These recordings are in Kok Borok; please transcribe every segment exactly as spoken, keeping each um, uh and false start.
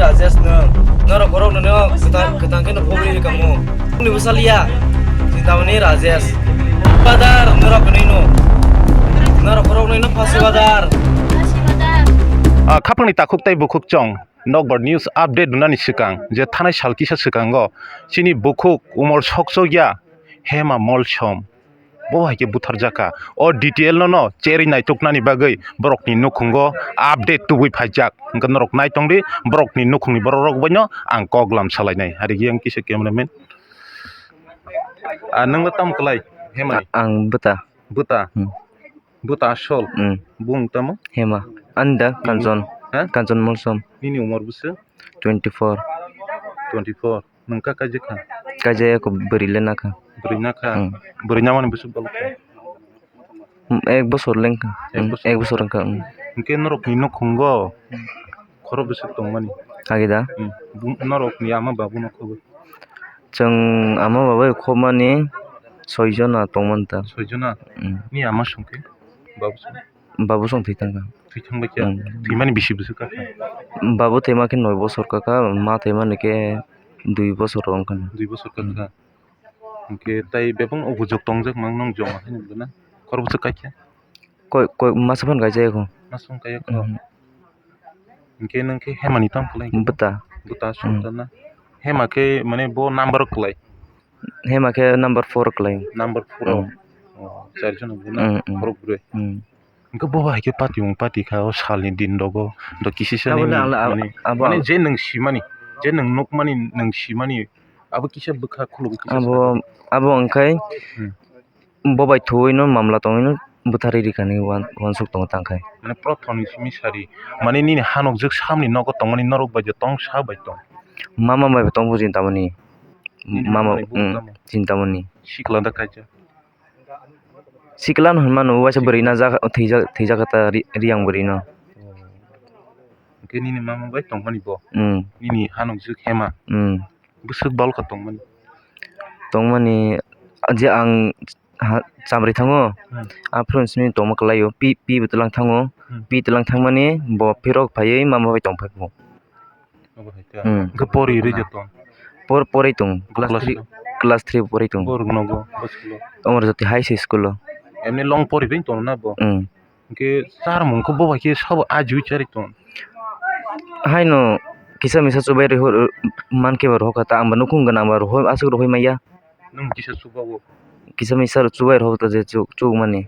Rajesh nwng, norok borok no kwthang, kwthang khe no phobri rikamo. Nini bwsaliya, Chintamani Rajesh. Badar, norok nini no. Norok borok nini no phasi badar. Ah, khapangni takhuk tei bukhuk chong. Nokbar news update rwnani swkang je thanai sal kisa swkango chini bukhuk umor sokchokya Hema Molsom. Bo hai khe butharjak kha. O detail no no cherwi naituknani bagwi borokni nukhungo update tubui phaijak. Hwnkhe norok nai tongdi, borokni nukhungni borok rok baino ang kok lam salainai. Hari yang kisa cameraman. Ah, nwng tamo kwlai? Hemani? A-, ang bwta. Bwta? Hmm. Bwta asol? Hmm. Bung tamo? Hema. Ani da Kanchon. Ha? Kanchon Molsom. Nini umor bwswk? Twenty four. Twenty four. Nwng kha kaijak kha? Kaijak ya kho, bwrwi le nakha. Bwrwi nakha? Hmm. Bwrwi namani bwswk balo kha? Hmm, ek bosor lengkha. Ek Hmm, bosor. Ek bosor wngkha, hmm. Hwnkhe norokni nukhungo khoro bwswk tongmani? Agi da? Hmm. Bu-, norokni ama babu no khobwi? Chwng ama babu khobmani soi jona tongmani ta. Soi jona? Hmm. Ni ama songkhe? Babu song? Babu song thwi thangkha. Thwi thangbai khe? Hmm. Thwimani bisi bwswk kakha? Babu thwima khe noi bosor kakha, ma thwimani khe dui bosor wngkha. Dui bosor kakha. Hwnkhe tai bebak obujok tongjak mang nong joma haino gana. Khoro bwswk kaikha? Koi, koi masa phano kaijak yakho. Masa phano kaijak kho. Hmm. Hwnkhe nwng khe Hemani tamo kwlai? Bwta. Bwta Hmm. songtana. Hema khe mane bo number kwlai? Hema khe number four kwlai. Number four o? Hmm. Oh, char jon bo na? Hmm, hmm. Khorok bwrwi. Hmm. Hwnkhe bo hai khe patimung pati kha o salni din rogo. Do kisisa Abo nini le ang le, ab-, mane, abo mane ang je nwng simani, je nwng nukmani, nwng simani, abo kisa bwkha khuluk kisa Abo, sa. Abo wngkhai Hmm. bo bai thuwi no mamla tongwi no bwtharwi rikha hinwi wan-, wansuk tongo tangkhai. Mane prothom ni simi sari, mane nini hanukjwk samni nogo tongmani norok bai je tong sa bai tong? Mama bai bo tong bujin tamani. Nini Mama, mama bai bo hmm, tamo? Chintamani. Sikla da kaijak? Sikla no hwnmano, waisa bwrwi najak, thwijak, thwijak kha ta ri-, riyang bwrwi no. Hwnkhe nini mama bai tongmani bo? Hmm. Nini hanukjwk Hema? Hmm. Bwswk bal kha tongmani? Tongmani, je ang ha, chamri thango, Hmm. aphuru simi tongma kwlaio, pi, pi bo twlang thango, Hmm. pi twlang thangmani bo phirok phaiwi mama bai tongphai kho. Obo hai khe. Hmm. Hwnkhe pori rwi je tong? Por-, porwi tong. Class Class three, three? Class three porwi tong. Borok nogo, bwswk lo? Omorjyoti High School o. Emni long pori rwi tong na bo? Hmm. Hwnkhe charmung khe bo bai khe sabo ajiui charwi tong? Haino kisa misa chubai rwi hor-, mankhe bo rohor kha ta, ang bo nukhung gwnang ba rohor, aswk rohor manya. Nwng kisa chubago? Kisa misa rok chubai rok ta je chu-, chukmani.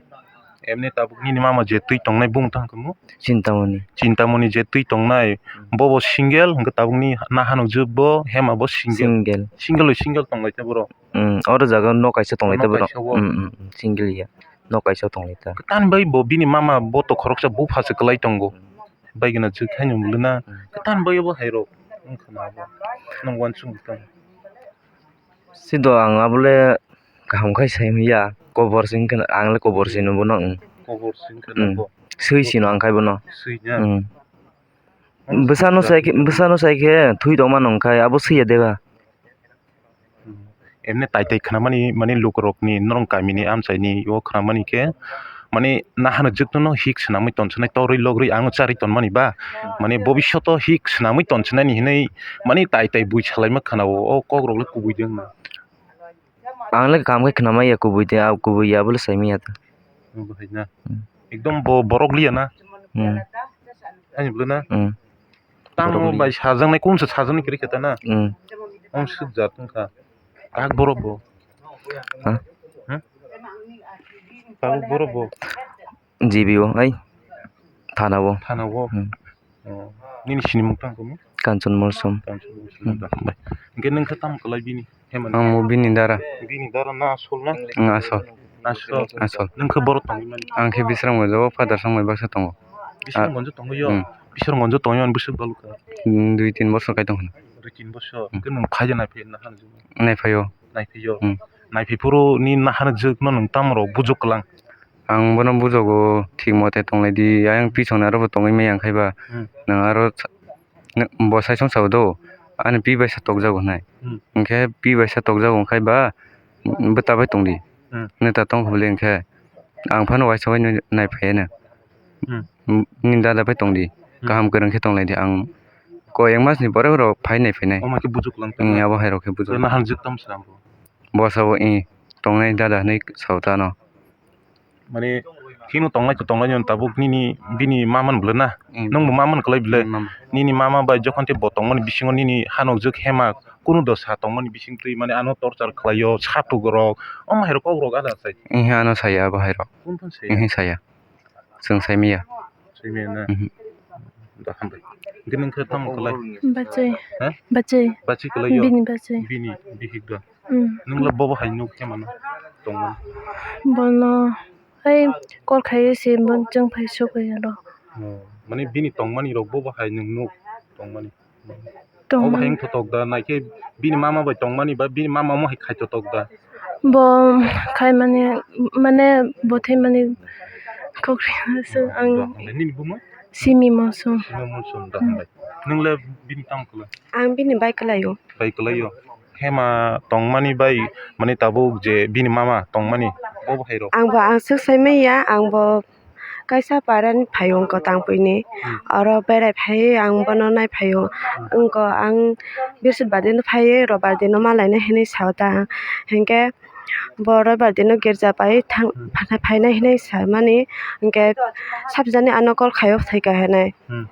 Emni tabuk nini mama je twi tongnai bung tang kamo? Chintamoni. Chintamoni je twi tongnai, Hmm. bobo single, hwnkhe tabukni nahanukjwk bo Hema bo single. Single. Single bai single tonglai ta borok? Hmm, oro jaga nok kaisa tonglai ta Nok borok. Kaisa o? Hmm, hmm, hmm, single ya. Nok kaisa tonglai ta. Kwtal bai bo bini mama bo to khoroksa bupha se kwlai tongo. Hmm. Baigwna jwk haino mwnwna. Hmm. Kwtal bai bo hai rok wngkha na bo. Nwng uansuk bwtang. Sido ang abole kaham khai sai manya, kobor sing kheno, ang le kobor sino bono, mm. Kobor sing kheno Mm. bo. Swi sino ang khai bono. Swi na? Mm. Ang Bwsano swi sai khe, bwsano sai khe thwi tongma nong khai, abo swi ya deba? Mm. Emne tai tai khnamani, mani lukurokni, norong kamini amchaini o khnamani khe, mani nahano jwktono hik swnamwi tonswnai, torwi logrwi ang charwi tonmani ba, mani bobishoto hik swnamwi tonswnani hinwi, mani tai tai bui salaima khna-o, o kokrok le kubui de wngna. Ang le kaham khe khna manya kubui de, a kubui ya, abo le sai manya ta. Obo hai na. Hmm. Ekdom bo borok liya na? Hmm. Ani bwlwi na? Hmm. Tamo Borok liya. Bai sajaknai, kumsa sajaknai kwrwi khe ta na? Hmm. Om swk jat wngkha. Kak borok bo? Ha? Hmm? Tabuk borok bo? G B O, ai, thana o. Thana o? Hmm. Oh. Nini sinimung tang kamo? Kanchan Molsom. Kanchan Molsom Hmm. da. Bai. Hwnkhe nwng khe tamo kwlai bini? Hemani? Ang bo bini dara. Bini dara na asol na? Ang asol. Asol. Asol. Nwng khe boro tongwi mani? Ang khe Bisramganj o Father Songmai baksa tongo. Bisramganj o tongwi yo? Hmm. Bisramganj o tongwi mani bwswk balukha? Hmm, dui tin bosor kai tongkha. Dui tin bosor. Hmm. Hwnkhe nwng phai de nai phai na hano jwk? Nai phai o. Nai phai o. Hmm. Nai phai phuru ni na hano jwk no nwng tamo rok bujok kwlang? Ang bono bujogo, thik mote tonglaidi, ayang pisongo aro bo tongwi maya, wngkhai ba Hmm. nwng aro sa-, nwng bo saichung sao do, ani pi bai sa tokjago hinai. Hmm. Hwnkhe pi bai sa tokjago wngkhai ba, bwta bai tongdi. Hmm. Nwng ta tongkha bwle hwnkhe, ang phano uaisa uaino naiphaiya no. Hmm. Nini dada bai tongdi, Hmm. kaham kwrwng khe tonglaidi, ang Koi ek mas ni borok rok phainai phainai. Omo khe bujuk lang tong. Abo hai rok khe bujuk. Naharjwk tam slam bo. Bo sabo i tongnai dada hinwi sao ta no. Mane kheno tongnai to tongnai no tabuk nini bini mama ni bwlwi na. Nwng bo mama ni kwlai bwlwi. Nini mama bai jokhon tei bo tongmani bisingo nini hanokjwk hema kunu dosa tongmani bisingtwi mane ano torture khlaio satuk rok omo hai rok kok rok ada sai. Ihi ano saya abo hai rok. Ihi saya. Chwng saimaya. Saimaya na. Mhm. Da hambai. Hwnkhe nwng khe tamo kwlai? Bachai. Ha? Bachai. Bachai kwlaio? Bini bachai. Bini bihik da. Mm. Nwng le bobo hai nuk khe mano tongmani? Bono hai call khaiwi se bo chwng phai sokoi aro. Oh, mane bini tongmani rok bobo hai nwng nuk tongmani? Tong. Obo hai wng thotok da, naikhe bini mama bai tongmani ba bini mama omo hai khai thotok da? Bo khai mani, mane bo thai mani khokri aswk ang. Nini buma? Simi Mosong. Simi Mosong da. Hmm. Nwng le bini tamo kwlai? Ang bini bai kwlaio. Bai kwlaio. Hema tongmani bai mani tabuk je bini mama tongmani, bo bo hai rok? Ang bo ang swk sai manya, ang bo kaisa para ni phaio wngkha tangpui ni. Hmm. Oro berai phaiwi ang bono nai phaio. Hmm. Wngkha ang Birsutbar dino phaiwi Robar dino ma laina hinwi sao ta. Hinkhe bo Robar dino girja bai thang, hmm, phaina hinwi sa mani. Hinkhe sabjani ano call khaio thwikha hinwi. Hmm.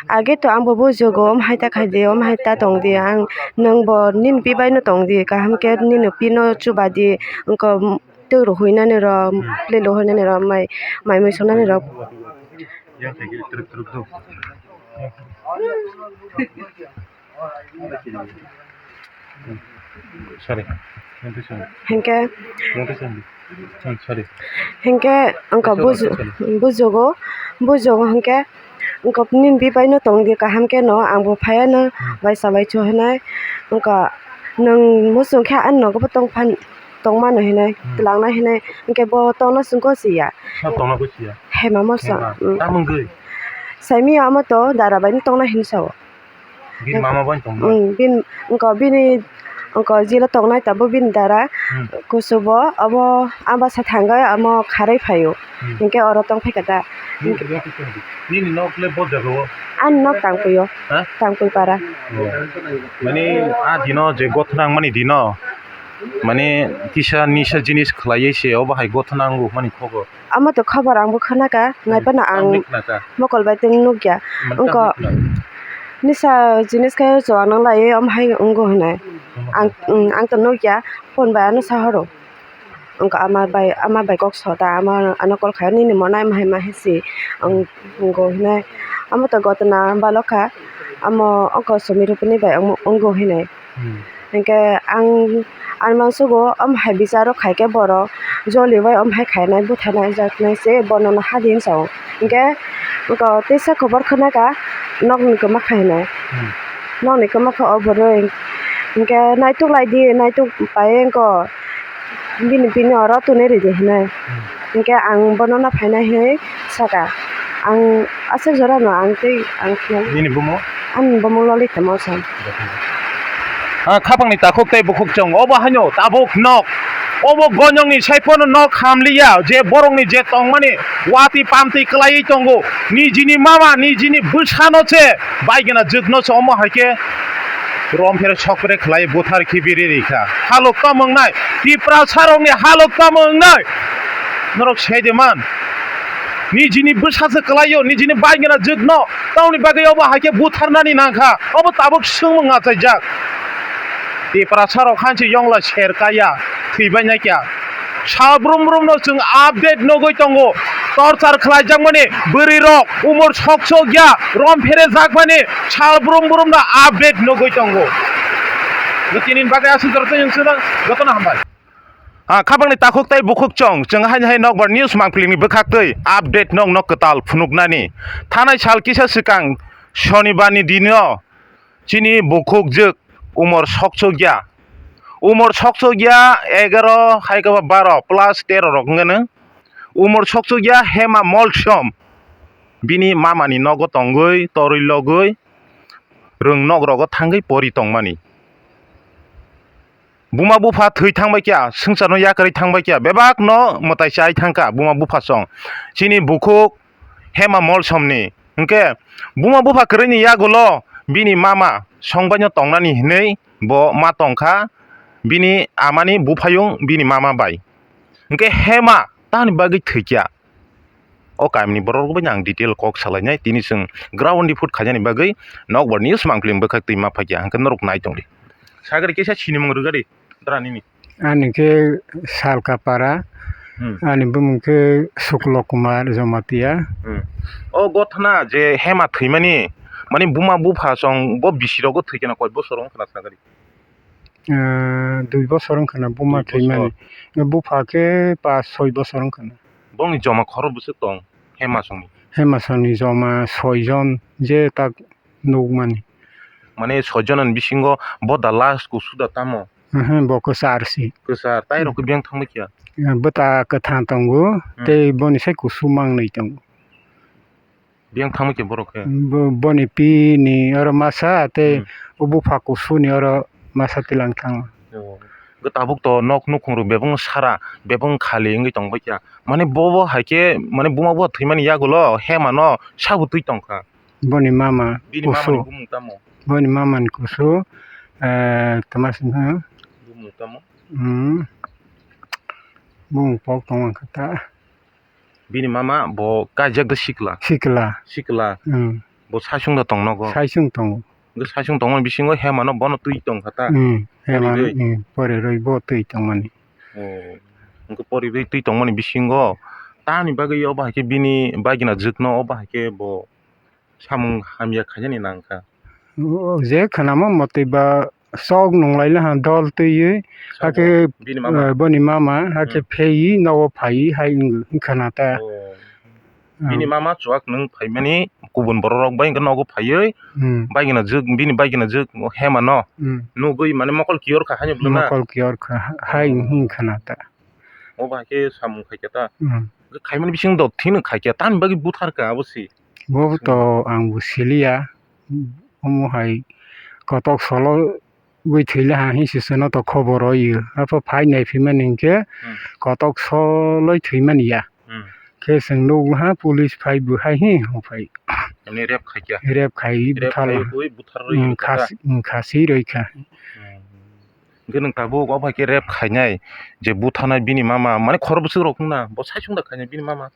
Age to ang bo bujugo, omo hai ta khai di, omo hai ta tong di, ang nwng bo nini pi bai no tong di, kaham khe nini pi no chuba di, wngkha twi ruhuinani rok, hmm, plate ruhuinani rok, mai, mai mui swngnani rok. Yang khe truk truk do. Sorry. Hinkhe, sorry. Hinkhe wngkha buju-, bujugo, bujugo hinkhe wngkha nini bibai no tong di kaham khe no, ang bo phai ano, hmm, bai sa bai cho hinai wngkha nwng muchung khe ani nogo bo tong phan, tong mano hinai, hmm, twlang nai hinai, hinkhe bo tongna chwng khe siya. Sa tongna khe siya? Hema moso. Hema. Hmm. Tamungwi? Saimanya omo to dara bai no tongna hinwi sao. Bini mama bai tongmani? Mm, bin, wngkha bini, wngkha jila tongnai tabuk bini dara, hmm, kuchugo obo abasa thangwi omo kharwi phaio. Hmm. Hinkhe oro tong phaikha da. Nini, nini nok le bo jaga o? Ani nok Tangpui o. Ha? Tangpui para. Oh. Mane a dino je gothna wngmani dino, mane kisa nisa jinis khlaiwi se obo hai gothna wngmani khobor? Omo to khobor ang bo khna kha, hmm, naiphano ang mokol bai tong nuk ya. Wngkha nisa jinis khe chuwak nang lai omo hai wngo hinwi. Ang, ang to nuk ya, phone bai ano sa horo. Wngkha ama bai, ama bai kok sota, ama ano call khai, "Nini mo nai ma hai ma hai si," ang wngo hinwi. Omo to gotna balo kha, omo wngkha Sumi Rupini bai wngo hinwi. Hmm. Hinkhe ang, ang mangsugo, omo hai bicharo khaikhe borok joli bai omo hai khainai, butharnai jaknai se bono no hadi hinwi sao. Hinkhe wngkha teisa khobor khna kha, nokni kwma khainai. Hmm. Nokni kwma kha o bwrwi. Hinkhe naituk lai di, naituk pai wngkha bini, bini oro tonwi ridi hinwi. Hmm. Hinkhe ang bono no phainai hinwi saka. Ang aswk jora no ang tei ang khnai. Nini bumung? Ani bumung Lolita Mosong. Ah, khapangni takhuk tei bukhuk chwng. Obo haino tabuk nok. Obo gonyokni saiphano nok hamliya, je borokni je tongmani watwi pamtwi kwlaiwi tongo. Nijini mama, nijini bwsano se baigena jwkno se omo hai khe rom phere sok phere khlai buthar khibiri rikha. Halok tamo wngnai, Tiprasarokni halok tamo wngnai? Norok sai de man. Nijini bwsa se kwlaio, nijini baigena jwkno. Tamoni bagwi obo hai khe butharnani nangkha. Obo tabuk swngmung achaijak. Tiprasarok hansi yongla ser kaya, thwibainai kya. Sal brum brumno chwng update nugwi tongo. Torchar khlaijakmani bwrwirok, umor sok sok ya, rom pherejakmani sal brum brumno update nugwi tongo. Tini bagwi aswk joto tei jotono hambai. Ah, khapangni takhuk tei bukhuk chwng, chwng haini hai nokbar news mangpilingni bwkhaktwi update nokno kwtal phunuknani. Thanai sal kisa swkang Shonibarni dino chini bukhuk jwk umor sokchukya. Umor sokchukya egaro hai khe ba baro plus tero rok wngkha nw. Umor sokchukya Hema Molsom bini mamani nogo tongwi torwi logwi rwng nok rogo thangwi pori tongmani. Buma bupha thwi thangbai kya, swngcharno yakarwi thangbai kya, bebakno mwtai chai thangkha buma bupha song. Chini bukhuk Hema Molsomni. Hinkhe buma bupha kwrwini yagulo bini mama songbaino tongnani hinwi bo ma tongkha, bini amani buphayung bini mama bai. Hwnkhe Hema tamni bagwi thwikya? O kamini borok rokbai ang detail kok salainai, tini chwng ground report khainani bagwi nokbar news mangpili bwkhak twi ma phaikya, hwnkhe norok nai tongdi. Sagri kisa sinimung rwgadi dra nini. Ani khe Salkapara, Hmm. Ani bumung khe Suklo Kumar Jamatia. Hmm. O gothana je Hema thwimani, mani buma bupha chwng bo bisi rogo thwikhe na koi bosor wngkha na sagri? Ah, dui bosor wngkha na buma thwimani. Dui bosor. Bupha khe pas soi bosor wngkha na. Bongni joma khorok bwswk tong Hema songni? Hema songni joma soi jon je tak nukmani. Mane soi jonani bisingo bo da last kusu da tamo? Ehe, bo kwchar si. Kwchar, tai rok biyang thangma kya? Eh, bwta kwthang tongo, Hmm. Tei boni sai kusu mangnwi tongo. Biyang thangma kya borok khe? Bo-, boni pini oro masa, tei Hmm. O bupha kusuni oro masa tilang thango. Oh. Hwnkhe tabuk to nok nukhung rok bebak sara, bebak khali wngwi tongbai kya. Mane bo, bo hai khe, mane buma bo thwimani yagulo Hema no sabo twi tongkha. Boni mama Bini kusu. Mamani bumung tamo? Boni mamani kusu, eh, tama singha. Bumung tamo? Hmm. Bumung pok tong ang kha ta. Bini mama bo kaijak da sikla? Sikla. Sikla? Hmm. Bo saisung da tong nogo? Saisung tongo. Hwnkhe saisung tongmani bisingo Hema no bono twi tong kha ta? Hmm. Hema no, Porirwi? Hmm, porirwi bo twi tongmani. Oh. Hwnkhe porirwi twi tongmani bisingo tamni bagwi obo hai khe bini bagina jwk no obo hai khe bo samung hamya khainani nang kha. O, je khwnama motwi ba sok nunglai laha dol twiwi, sok hakhe, bini mama? Eh, boni mama, hakhe Hmm. Pheiwi nogo phaiwi hai wngkha na ta. Oh. Hmm. Bini mama chuwak nwng phaimani kubun borok rok bai hwnkhe nogo phaiwi, Hmm. Bagina jwk, bini bagina jwk Hema no Hmm. Nugwi mane mokol kiyor kha haino bwlwk na? Mokol kiyor kha, ha-, hai Oh. Wngkha na ta. Obo hai khe samung khai kha ta? Hmm. Khaimani bisingo thwino khai kha, tamni bagwi buthar kha abo se? Bo to ang bo siliya, omo hai kotok solo gwi thwile ha hinsi chwngno to khobor rwio. Apo phai naiphimani hinkhe Hmm. Kotok soloi thwimani ya. Hmm. Khe chwng nukha police phai bo hai hi hwnphai. Emni rape khai kha? Rape khai Rape buthar khai laha. Ui buthar rwi Hmm, kha ta? Khasi, hmm, khasi rwi kha. Hmm. Hwnkhe nwng tabuk obo hai khe rape khainai je butharnai bini mama, mane khorok bwswk rok wngna, bo saisung da khainai bini mama?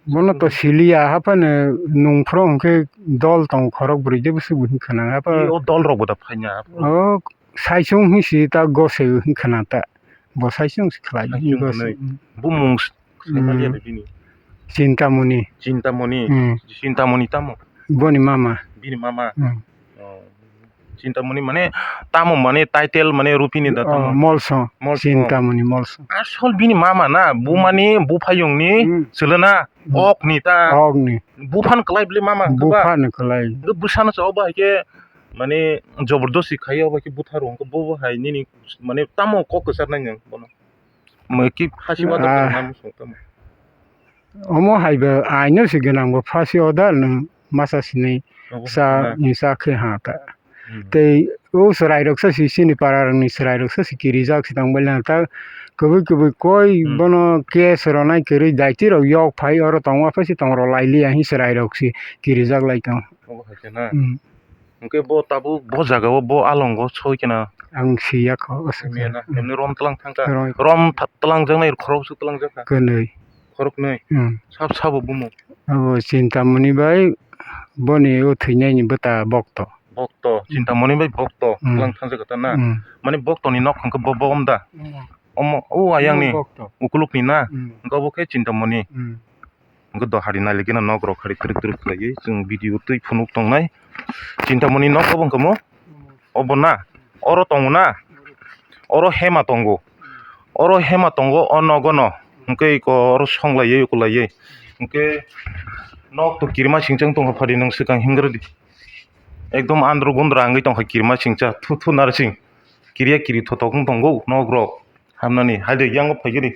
Bono to siliya, haphano nungphuru hwnkhe dol tongo khorok bwrwi de bwswk bo hwnkhana, hapha. I o dol rok bo da phaina, haphano. O saisung hinsi ta gose hwnkhana ta, bo saisung se khlai. Saisung gose hwnwi. Bumung s-, saimaliya Hmm. Da bini? Chintamoni. Chintamoni? Hmm. Chintamoni tamo? Boni mama. Bini mama? Hmm. Oh. Chintamoni mane tamo mane title mane Rupini da tamo? Oh, Molso. Molso. Chintamoni Molso. Asol bini mama na, bumani, buphayungni Hmm. Chwla na, Hmm. Okni ta. Okni. Buphano kwlai bwle mama hwnkhe ba? Buphano kwlai. Hwnkhe bwsano se obo hai khe mane jobordosti khai obo hai khe butharo hwnkhe bo bo hai nini mane tamo kok kwcharnai nwng bono? Maki phasi wadak Ah. Tongna muchung tamo? Omo hai bo aino se gwnang bo phasi order nwng masa sinwi Obo cha, hai na. Cha khe ha ta. Hmm. Tei o chwrai rok sa si chini para rok ni chwrai rok sa si kirijak si tong bai lang ta. Kwbwi kwbwi koi Hmm. Bono case rwnai kwrwi daiti rok yok phai oro tong wa phai si tong rw lai li ya hi chwrai rok si kirijak lai tong. Obo hai khe na. Hmm. Hwnkhe bo tabuk bo jaga o bo alongo soi khe na. Ang si ya kho, o Mia na, emni rom tlang thang kha. Rom. Rom tha-, tlang jak nai khorok bwswk tlang jak kha. Kwnwi. Khorok nwi. Hmm. Sab sabo bumung. Abo Chintamoni bai boni o thwinai ni bwta bokto. Bokto, Hmm. Chintamoni bai bokto Hmm. Tlang thang jak kha ta na. Hmm. Mane bokto ni nok hwnkhe bo, bo om da? Hmm. Omo, o ayang ni Bokto. Ukuluk ni na. Hmm. Hwnkhe obo khe Chintamoni. Hmm. Hwnkhe do hari nailikhe no nok rok hari twrwk twrwk khlaiwi chwng video twi phunuk tongnai. Chintamoni nok obo hwnkhe mo? Obo na? Oro tongo na? Oro Hema tongo. Oro Hema tongo o nogo no. Hwnkhe iko oro songlaiwi ukulaiwi. Hwnkhe nok to kirima singchang tongkha phadi nwng swkang hingrwdi. Ekdom andro gundra wngwi tongkha kirima singcha. Thu thu narsing. Kiriya kiri thotok wng tongo nok rok. Hamnani, hai de, yang phai giri.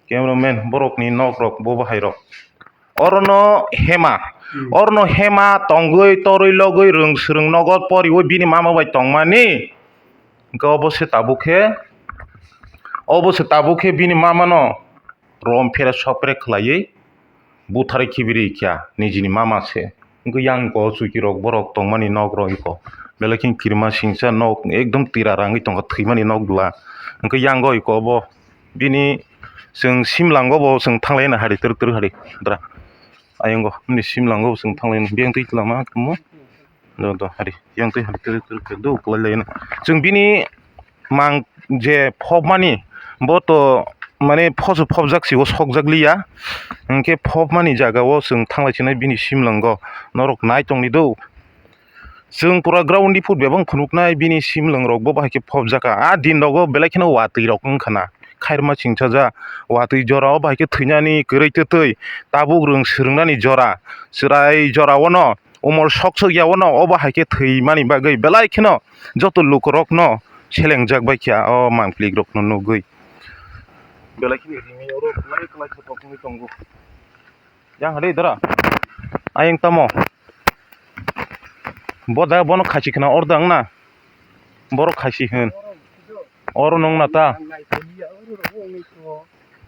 Cameraman, borok ni nok rok, bo bahai rok. Oro no Hema. Hmm. Oro no Hema tongwi, torwi, logwi, rwng swrwng nogo poriwi bini mama bai tongmani. Hwnkhe obo se tabuk khe, obo se tabuk khe bini mama no rom phere sopre khlaiwi butharwi khibiri kha nijini mama se. Hwnkhe yang iko chwkirok borok tongmani nok rok iko belai khe kirima singsa nok ekdom twira rangwi tongkha thwimani nok bwla. Hwnkhe yang o iko bo bini chwng simlango bo chwng thanglaina hari twrwk twrwk hari dra ayongo bini simlango bo chwng thanglaina biyang twi twlangma tongmo do do hari biyang twi hari twrwk twrwk khe do kwlai laina chwng bini mang je phobmani bo to mane phoso phobjak si o sokjak liya hwnkhe phobmani jaga o chwng thanglai chinai bini simlango norok nai tongni do. Chwng pura ground ni phut bebak phunuknai bini simlwng rok bo bahai khe phobjak kha. A din rogo belai kheno watwi rok wngkha na. Khairma singchaja watwi jora o bahai khe thwinani kwrwi twtwi tabuk rwng swrwngnani jora. Chwrai jora o no umor sok sok ya o no obo hai khe thwimani bagwi belai kheno joto lukurok no selengjak bai kha o mangpili rok no nugwi. Belai kheno rimi oro kwlai kwlai khe tongwi tongo. Yang hari dara. Ayang tamo. Bo da bono khasi khna orda wngna. Borok khasi hwn. Oro nung na ta.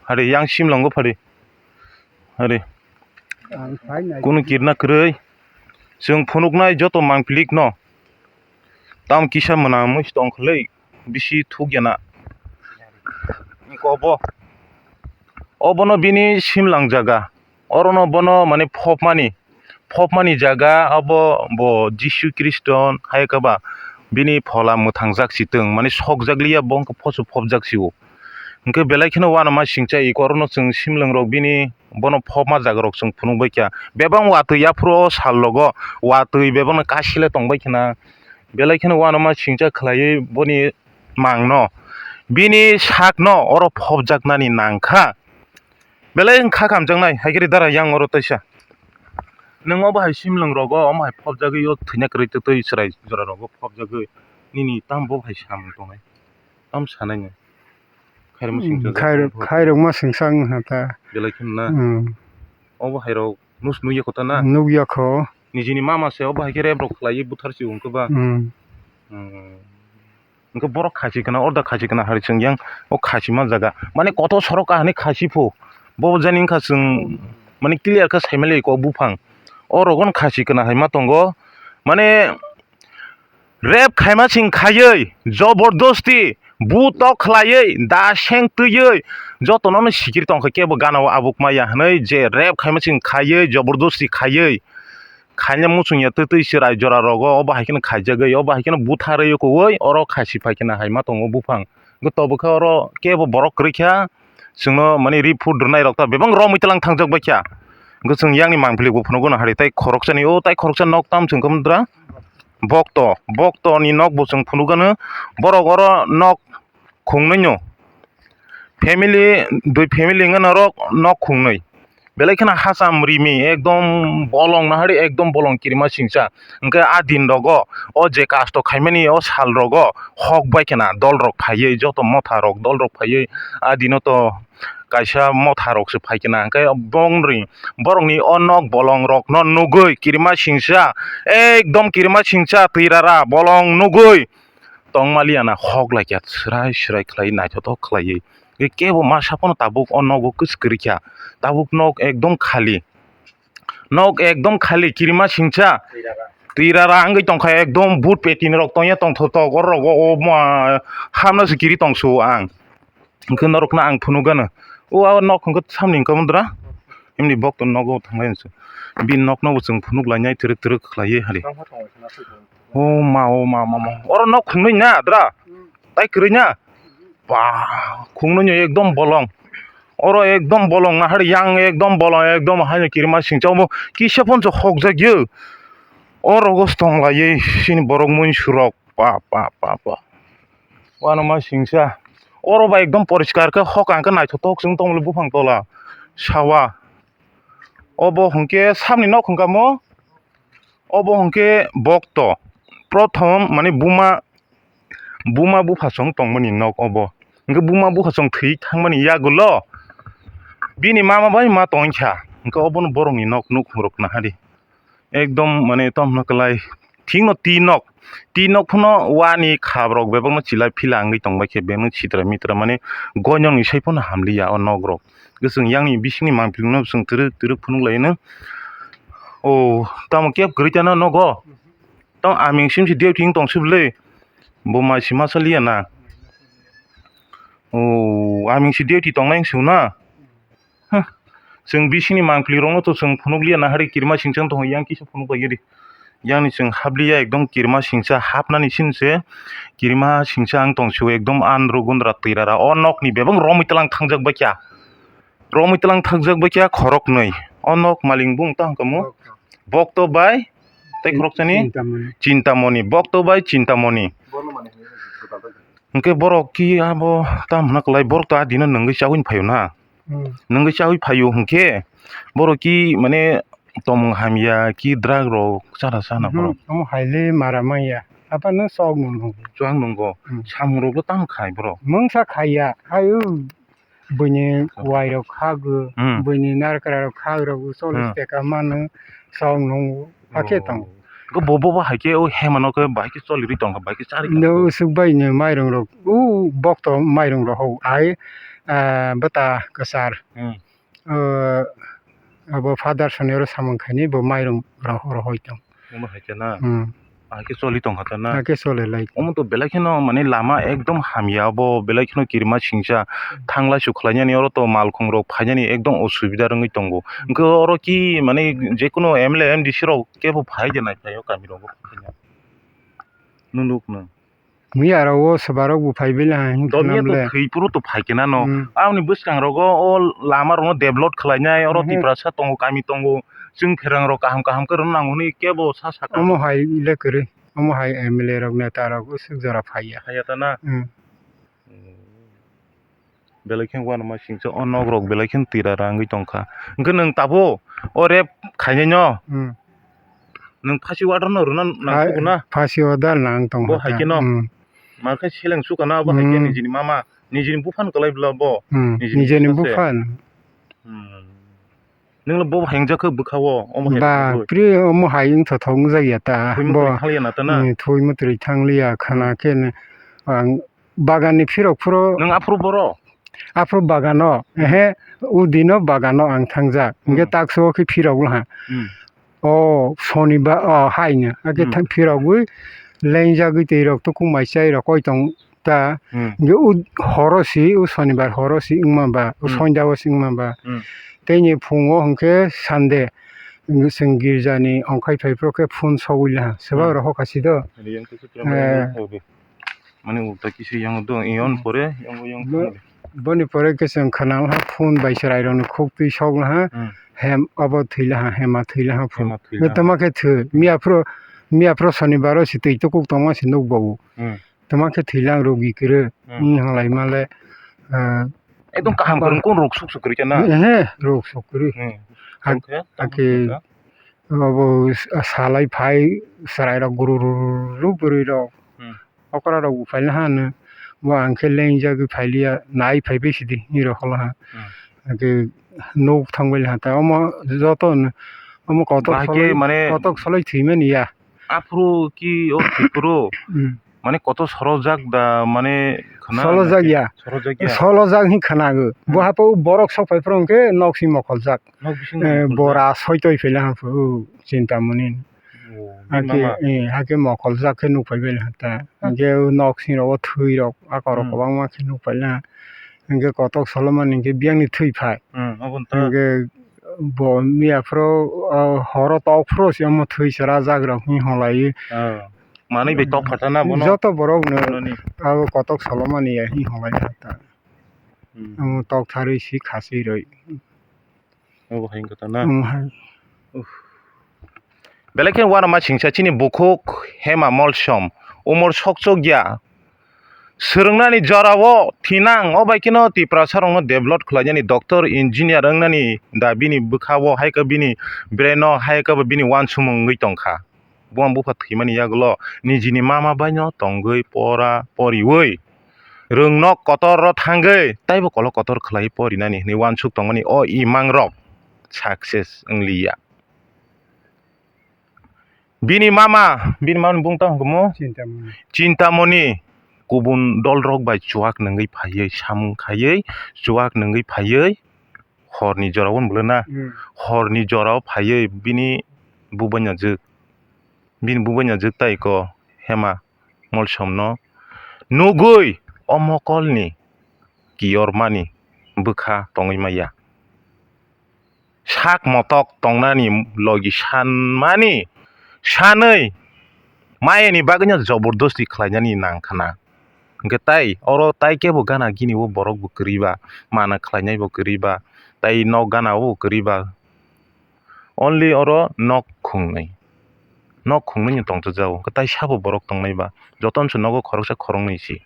Hari yang simlongo phari. Hari. Kunu kirna kwrwi. Chwng phunuknai joto mangpilik no. Tam kisa mwnamwi tongkhlwi bisi thukya na. Obo. Obono bini simlang jaga. Orono bono mane phopmani, phopmani jaga obo bo Jisu Khristo hai khe ba bini phola mwthangjak si tong, mane sokjak liya bo wngkha phoso phopjak si o. Hwnkhe belai kheno uanama singcha iko orono chwng simlwng rok bini bono phopma jaga rok chwng phunuk bai kha. Bebak watwi yaphuru o sal rogo watwi bebakno kasile tong bai khna. Belai kheno uanama singcha khlaiwi boni mangno bini sakno oro phopjaknani nangkha. Belai wng kha kamjaknai, hai khe ri dara yang oro taisa. Nwng obo hai simlwng rogo, omo hai phobjagwi o thwina kwrwi twtwi chwrai jora rogo phobjagwi. Nini tamo bo hai samung tongnai? Tamo sanai nw? Khairokma singcha jak khairok-, khairokma singcha wng kha ta. Belai kheno na? Hmm. Obo hai rok nus nukya kho ta na? Nukya kho. Nijini mama se obo hai khe rep rok khlaiwi buthar si o hwnkhe ba? Hmm. Hmm. Hwnkhe borok khasi kana, orda khasi kana hari chwng yang o khasi ma jaga. Mane kotor sorok kahani khasi pho. Bo jani wngkha chwng mane clear khe saimali kok buphang. O rogon khasi kana hai ma tongo. Mane rep khaima chwng khaiwi, jobordosti, butok khlaiwi, da seng twiwi, jotono no sikiri tongkha kebo gana o abuk maya hwnwi je rep khaima chwng khaiwi, jobordosti khaiwi. Khaina muchung ya twi twi se rai jora rogo, obo hai kheno khaijagwi, obo hai kheno butharwi kuwi, oro khasi phai kheno hai ma tongo buphang. Hwnkhe tobo khe oro kebo borok kwrwi kha, chwngno mani ri phut rwnai rok ta bebak romwi tlang thangjak bai kha. Hwnkhe chwng yang ni mangpili bo phunukgo no hari tai khoroksa ni, o tai khoroksa nok tam chwng khe mudra bokto, bokto ni nok bo chwng phunukgano, borok oro nok khungnwi no. Family, dui family wngkha norok nok khungnwi. Belai kheno hacham rimi ekdom bolong nahari ekdom bolong kirima singcha. Hwnkhe a din rogo o je kasto khaimani o sal rogo hok bai khena dol rok phaiwi joto motha rok dol rok phaiwi a dino to kaisa motha rok se phai khena. Hwnkhe bongni borokni o nok bolong rok no nugwi kirima singcha ekdom kirima singcha twirara bolong nugwi tongmaliya na hok laikha, srai srai khlai naithothok khlaiwi. Kebo masa phano tabuk o nogo kwchwrwi kha, tabuk nok ekdom khali, nok ekdom khali, kirima singcha. Twirara wngwi tongkha, ekdom but peti ni rok tongya tongthotok, oro rok o ma hamno se kiri tongsu ang. Hwnkhe norokno ang phunukgano, o a nok hwnkhe samni hwnkhe mundra, imni bokto nogo thanglai hinsu. Bini nokno bo chwng phunuk lainai twrwk twrwk khlaiwi hari. O ma, o ma, ma, ma. Oro nok khungnwi na, dra? Tai kwrwi na? Ba, khungnwi no ekdom bolong. Oro ekdom bolong, nahar yang ekdom bolong, ekdom haino kirima singcha omo kisa phonso hokjagyo. O rogo tong laiwi sini borok mui surok. Pa, pa, pa, pa. Uanama singcha. Oro ba ekdom poriskar khe hok ang khe naithothok chwng tongmani buphang tola. Sawa. Obo hwnkhe samni nok hwnkha mo? Obo hwnkhe bokto. Prothom mane buma, buma buphasong tongmani nok obo. Hwnkhe buma buphasong thwi thangmani yagulo bini mama bai ma tongkha. Hwnkhe obono borokni nok nukhungrok nahadi. Ekdom mane tongno kwlai. Thikno twi nok. Twi nok phano wani khap rok bebakno chila phila wngwi tongbai khe bebakno sitra mitra mane goinokni sai phano hamliya o nok rok. Hwnkhe chwng yang ni bisingni mangpili no chwng twrwk twrwk phunuk lai no. O, tamo kebo kwrwi tana nogo? Tamo aming sim si duty wng tong sibwlwi? Bo mai si masa liya na? O, aming si duty tongnai wng sio na? Huh. Chwng bisingni mangpili rokno to chwng phunuk liya na, hari kirima singcha wng tongo, yang kisa phunuk bai di. Yang ni chwng hap liya, ekdom kirima singcha hapnani sin se kirima singcha wng tong sio, ekdom andro gundra twirara. O nokni bebak romwi tlang thangjak bai kha. Romwi tlang thangjak bai kha khoroknwi. O nok maling bung tang kamo. Bokto bai tei khoroksani Chintamoni. Chintamoni. Bokto bai Chintamoni. Hwnkhe borok ki abo tam hwna kwlai, borok to a dino nwngwi chaui phaio na? Hmm. Nwngwi chaui phaio hwnkhe borok ki mane tomung hamya ki drug rok chana chana borok. Hmm, omo hai le mara manya. Apa no sok nung nung. Chuang nungo. Hmm. Samung rok bo tamo khai borok. Mungsa khaiya. Ayu. Buini wairok khago, hmm, buini narwkra rok khago, cholish hmm, taka mano, chong nung, hakhe oh, tongo. Bo, bo, bo hai khe o hemano khe bai khe choli rwi tongkha, bai khe chari tongkha. No usuk bai ni mairung rok, u bokto mairung rok hou, ai, ah, bwta kwchar. Hmm. Ah, abo father soni oro samung khaini bo mairung rok rohoi tong. Omo hai khe na? Hmm. Hai khe choli tongkha ta na? Hai khe choli lai. Omo to belai kheno mane lama ekdom hamya, bo belai kheno kirima singcha, hmm, thanglai su khlainani, oro to malkhung rok phainani ekdom osubida wngwi tongo. Hmm. Hwnkhe oro ki mane jekunu M L A, M D C rok kebo phai de nai phaio kami rogo phaina. Nunuk no. Miya rok o swba rok bo phai bele hai wngkha. Domiya to namle. Thwi phuru to phai khe nano. Hmm. Aboni bwskang rogo o lama rokno develop khlainai, oro mhm, Tiprasa tongo, kami tongo, chwng pherang rok kaham kaham khe rwna nango hwnwi kebo sa sakha. Omo hai le kwrwi, omo hai M L A rok, neta rok bwswk jora phaiya. Phaiya ta na? Hmm. Belai khe uanama singcha o nok rok belai khe twira rangwi tongkha. Hwnkhe nwng tabuk o rep khainai no? Hmm. Nwng phasi order no rwna nang hai, kuk na? Phasi order nang tong bo hai khe no? Hmm. Ma khe seleng sukha na bo hai khe hmm, nijini mama, nijini buphano kwlai bwla bo? Hmm. Nijini nijini buphan se. Buphan. Hmm. Nwng bo hai wngjak khe bwkha o, omo hai ba, wngjak khe. Pri omo hai wngthothok wngjak ya ta. Thwi bo mwtwrwi thang liya na ta na? Hmm, thwi mwtwrwi thang liya, khana hmm, khe ang bagan ni phirok phuru. Nwng aphuru boro? Aphuru bagano, hmm, ehe, udino bagano ang thangjak. Hwnkhe hmm, takso khe phirok laha. Hmm. O sonibar, o haino, hakhe hmm, thang phirogwi lengjagwi twi rok tukhuk mai chai rok koi tong ta. Hmm. Hwnkhe o horo si, o sonibar horo si wngma ba, o hmm, sonda o si wngma ba. Hmm. Teini phungo hwnkhe Sunday, chwng girja ni ongkhai phai phuru khe phone sogwi laha. Swbak hmm, rok hokha si do. Riyang kusu tram eh, riyang. Mane ulta kisa yang do, yang hmm, pore, yang, yang bo-, thangli. Boni pore khe chwng khwna laha phone bai chwrai rokni khuk twi sok laha, hmm, hem abo thwi laha, hema thwi laha phone. Hema thwi laha. Tama khe thwi, miya phuru, miya phuru sonibar o si twi tukuk tongma si nukbago. Hmm. Tama khe thwi lang rogi kwrwi, hmm, wng halai male, ah, ekdom kaham kwrwng kun rok suk suk kwrwi khe na? Ehe, rok suk kwrwi. Hmm. Hak-, tamo khe, tamo hakhe khe wngkha? Abo salai phai chwrai rok guru ru ru ru bwrwi rok. Hmm. Okra rok bo phai laha hwno. Bo ang khe lengjagwi phai liya, nai phai bai sidi hinwi rw kha laha. Hmm. Hwnkhe nuk thang bai laha ta. Omo joto hwno, omo kotor bahai khe soloi, mane kotor soloi thwimani ya. Aphuru ki o thwi phuru hmm, mane kotor sorojak da, mane khwna sorojak ya. Sorojak ya. Sorojak hin khwnago. Hmm. Bo haphuru borok sok phai phuru hwnkhe nok simi mokoljak. Nok bising eh, mokoljak. Bora soitoi phai laha phuru, o Chintamoni. O, hakhe, bini mama. Eh, hakhe mokoljak khe nuk phai bai laha ta. Hmm. Hwnkhe o nok simi rogo thwi rok, a korok hmm, kwbangma khe nuk phai laha. Hwnkhe kotok solomani hwnkhe biyangni thwi phai. Hmm, obo wng ta. Hwnkhe bo miya phuru, o, horo tok phuru se omo thwi chwrajak rok hin holai. Oh. Manwi bai tok phatha na bono? Joto borok no. Bono ni. Abo kotok solomani ya hin holai laha ta. Hmm. Omo tok tharwi si khasi rwi. Obo hai wngkha ta na? Omo hai. Uff. Belai khe uanama singcha chini bukhuk Hema Molsom umor sokchok ya. Swrwngnani jorao thinang, o bai kheno Tiprasa rokno develop khlainani, doctor, engineer wngnani da bini bwkha o hai khe bini brain o hai khe bo bini uansukmung wngwi tongkha. Buma bupha thwimani yagulo nijini mama baino tongwi pora poriwi, rwngnok kotor ro thangwi taibo kolok kotor khlai porinani hinwi uansuk tongmani o imang rok success wngliya. Bini mama, bini mama ni bung tang hukumu? Chintamoni. Chintamoni kubun dol rok bai chuak nungwi phaiwi samung khaiwi chuak nungwi phaiwi horni jorao wng bwlwi na? Hmm. Horni jorao phaiwi bini bubaina jwk, bini bubaina jwk tai ko Hema Molsomno nugwi o mokolni kiyormani bwkha tongwi maya. Sak motok tongnani logi sanmani sanwi mayani bagwino jobordosti khlainani nangkhana. Hwnkhe tai oro tai kebo gana gini o borok bo kwrwi ba, mana khlainai bo kwrwi ba, tai nok gana o bo kwrwi ba. Only oro nok khungnwi, nok khungnwi no tongthokjago, hwnkhe tai sabo borok tongnai ba, jotono se nogo khoroksa khoroknwi se.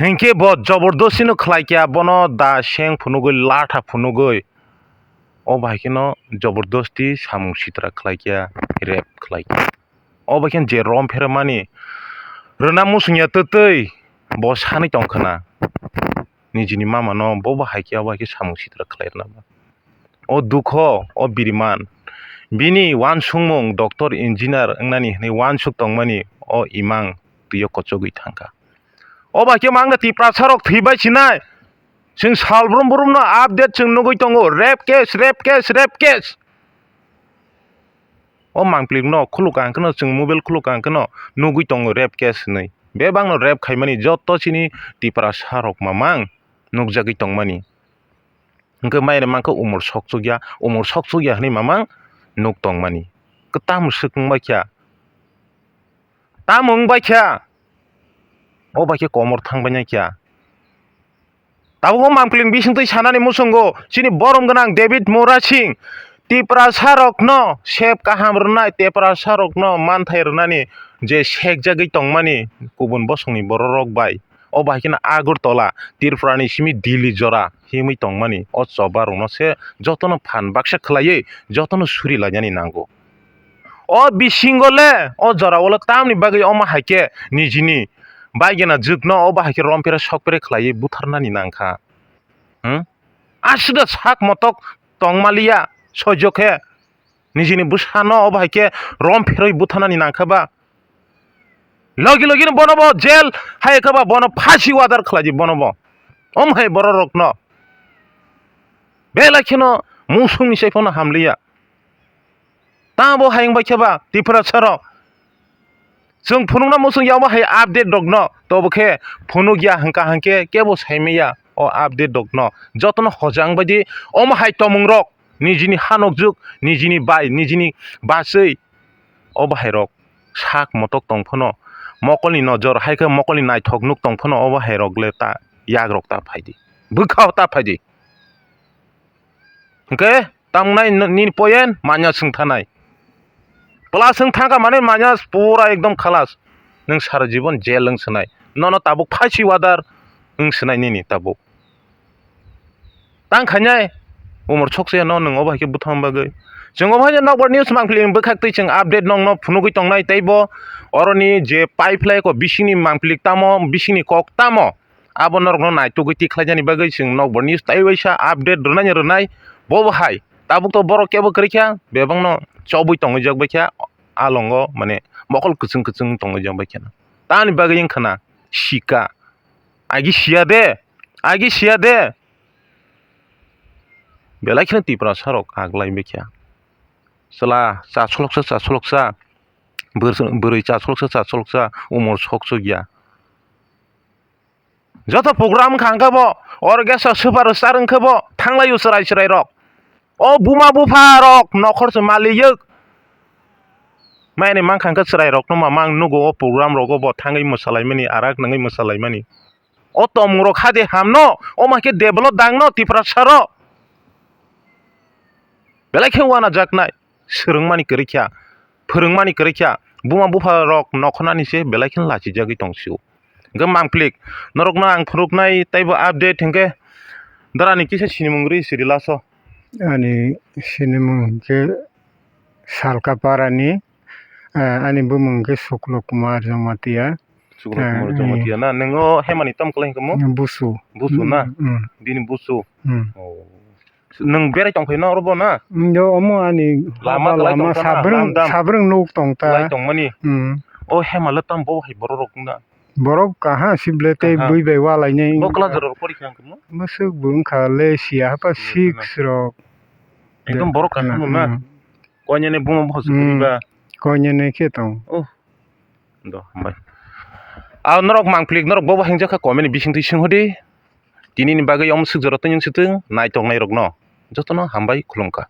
Hinkhe bo jobordostino khlai kha, bono da seng phunugwi, latha phunugwi, o bai kheno jobordosti samung sitra khlai kha, rape khlai kha. O bai kheno je rom phermani rwna muchung ya twtwi bo sanwi tong khna, nijini mama no bo bo hai khe, abo hai khe samung sitra khlai rwna ba. O dukho, o biriman, bini uansukmung doctor, engineer wngnani hwnwi uansuk tongmani o imang twi o kochogwi thangkha. O bai khe mangna Tiprasa rok thwi bai sinai. Chwng sal brum brum no update chwng nugwi tongo, rape case, rape case, rape case. O mangpili no khuluk ang kheno, chwng mobile khuluk ang kheno nugwi tongo rape case hinwi. Bebak no rape khaimani joto chini Tiprasa rok mamang nukjagwi tongmani. Hwnkhe mairema khe umor sokchukya, umor sokchukya hinwi mamang nuk tongmani. Kwtam swk wngbai kha. Tamo wngbai kha? O bai khe komor thang bai nai kha. Tabuk o mangpili bisingtwi sanani muchungo chini borom gwnang David Murasing Tiprasa rokno sep kaham rwnai, Tiprasa rokno manthai rwnani je sekjagwi tongmani kubun bosongni bororok bai. O bai kheno Agartala, Tripurani simi Delhi jora himwi tongmani o choba rokno se jotono phan baksa khwlaiwi jotono suri lainani nango. O bisingo le o jora o le tamni bagwi omo hai khe nijini baigena jwkno obo hai khe romphere sokphere khwlaiwi butharnani nangkha. Hmm? Aswkda sak motok tongmaliya soijo khe nijini bwsano obo hai khe rompherwi butharnani nangkha ba. Logi logi no bono bo jail hai khe ba bono phasi order khlai di bono bo. Om hai borok rokno belai kheno musungni sai phano hamliya. Tamo bo hai wngbai khe ba Tiprasa rok. Chwng phunukna muchung ya omo hai update rokno. Tobo khe phunuk ya hwnkha hwnkhe kebo sai manya o update rokno. Jotono hojang bai di omo hai tomung rok. Nijini hanokjwk, nijini bai, nijini bachwi. O bahai rok sak motok tong phano mokolni nojor hai khe mokolni naithok nuk tong phano o bahai rok le ta yak rok ta phai di. Bwkha o ta phai di. Hwnkhe tamnai n-, nini poyen manya swng thanai. Plus wng thangkha mane manya pura ekdom khalas. Nwng sara jibon jail wng swnai. Nono tabuk phasi order wng swnai nini tabuk. Tang khainai umor sokse no nwng obo hai khe butham bagwi. Chwng obo hai khe nokbar news mangpili bwkhak twi chwng update nokno phunugwi tongnai tei bo oroni je pipeline ko bisingni mangpili tamo bisingni kok tamo. Abo norokno naitugwi tikhlainani bagwi chwng nokbar news tei waisa update rwnai rwnai. Bobo hai tabuk to borok kebo kwrwi kha, bebakno chobwi tongwi jak bai kha, alongo mane mokol kwchwng kwchwng tongwi jak bai kha. Tamni bagwi wngkha na sika, agi siya de, agi siya de. Belai kheno Tiprasa rok aglai bai kha. Chwla chasoloksa chasoloksa, bwrwi chasoloksa chasoloksa, umor soksok ya. Joto program wngkha hwnkhe bo orchestra super star wngkhe bo thanglaio chwrai chwrai rok. O buma bupha rok nokhor se maliuk. Maini mankha hwnkhe chwrai rokno ma mang nugo o program rogo bo thangwi mwsalaimani arak nangwi mwsalaimani. O tomung rok hade hamno omo hai khe develop dangno Tiprasa rok. Belai khe uanajaknai. Swrwngmani kwrwi kha, phwrwngmani kwrwi kha, buma bupha rok nokhornani se belai kheno lachijagwi tong sio. Hwnkhe mangplik norokno ang phunuknai teibo update hwnkhe dara ni kisa sinimung rwi siri laso. Ani sinimung hwnkhe Salka Parani, eh, ani bumung hwnkhe Suklo Kumar Jamatia. Suklo Kumar Jamatia na? Nwng o Hemani tamo kwlai hwnkhe mo? Busu. Busu na? Mm, mm. Bini busu? Mm. Oh. Nwng berai tongphai na oro bo na? Yo, omo ani lama baba kwlai lama tongkha na, sabrwng, lamdam. Sabrwng nuk tongta. Kwlai tongmani? Mm. O Hema le tamo bo hai borok rok na? Borok kaha sible tei kaha. Bui bai walainai. Bo class rok pori kha wngkha mo? Bwswk bo wngkha le siya hapa six rok. Ekdom borok kaha no na? Mm. Koinene buma bo hosi Hmm. Ba. Koinene khe tong. Oh. Do, hambai. Ah, norok mangplik, norok bobo hingjak kha comment ni bising twi sing hodi. Tini ni bagwi omo swk jora twi sitwng, naitok nairok no. Jotono hambai khulumkha.